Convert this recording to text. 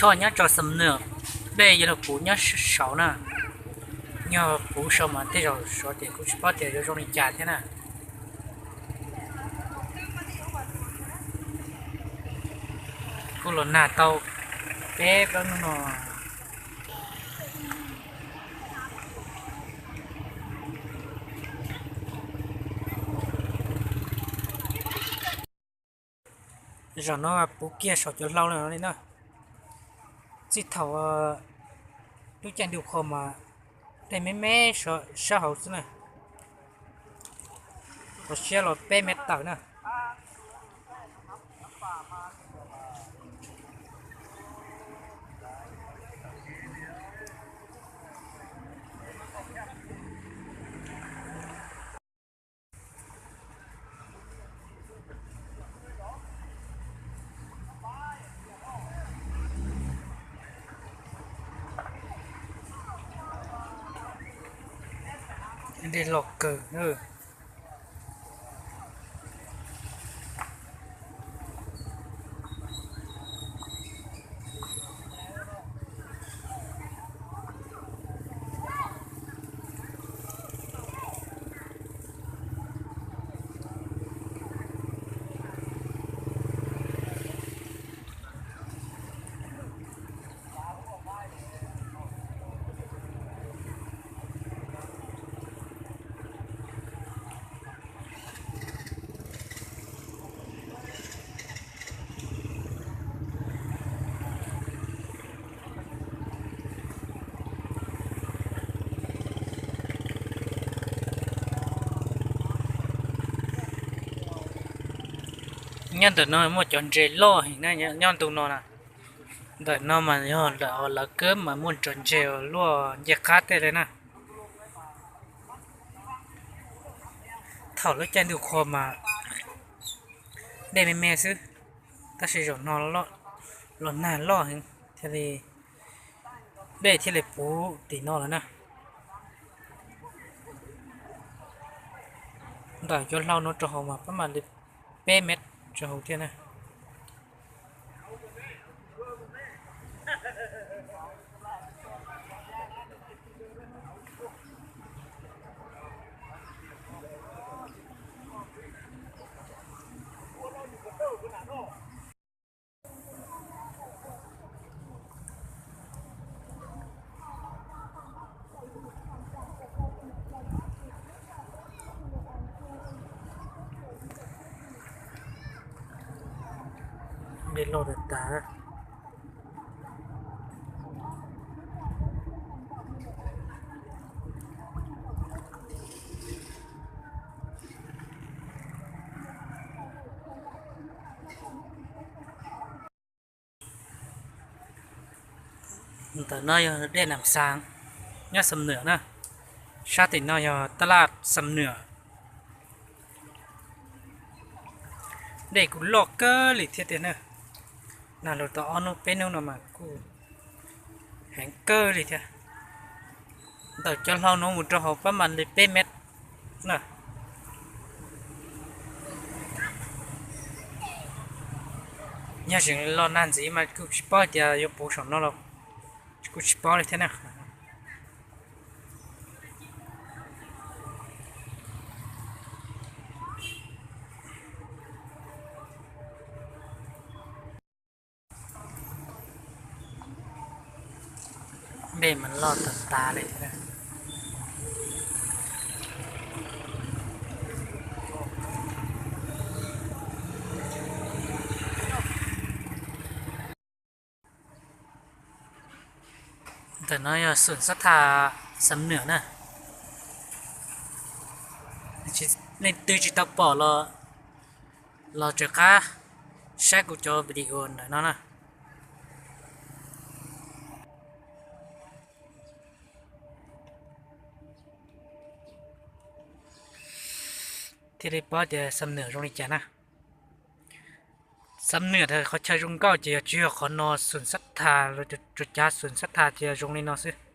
Thoj nyob rau Xam Nwm, dej yuav luag puv nyob saud na. Yog puv saud mas tej zaum saud ces kuv tsis paub tias yuav zoo li cas thiab na. Kuj los nag tau peb plaub hnub no. Zaum no puv kiag saum cov hlau no li na. Txij thaum lub caij ntuj qhua mas dej me me sab hauv xwb na. Qhov siab los peb mev tawm na. Dej loj kawg. Nyob ntawm no muaj cov ntses loj heev na, nyob ntu no na. Ntawm no mas yog lawv, lawv kawb mas muaj cov ntses luaj ncej qab tej li na. Thaum lub caij ntuj qhua mas dej me me xwb, tab sis zaum no los nag loj heev thiaj li, dej thiaj li puv tim no lawm na. Ntawm cov hlau no rau hauv mas pab mam li peb mev rau hauv thiab na. Dej loj tas tas. Ntawm no yog dej Nam Xas nyob Xam Nwm na. Sab tim no yog tab laj Xam Nwm. Dej kuj loj kawg li thiab tiag na. Nag los tau ob hnub peb hnub no mas kuj heev kawg li thiab. Ntawm cov hlau no mus rau hauv pab mam li peb mev na. Yog tseem los nag ntxiv mas kuj tsis paub tias yuav puv saum no los kuj tsis paub li thiab na. Dej mas loj tas tas li thiab. Ntawm no yog xoom xab thas Xam Nwm na. Leej twg tsis tau pom los, los rov qab saib kuv cov video ntawm no na. Thiaj li paub tias Xam Nwm zoo li cas na. Xam Nwm qhov chaw zoo nkauj ces yog tsis yog qhov no, xoom xab thas los rau cav xoom xab thas ces yog zoo li no xwb.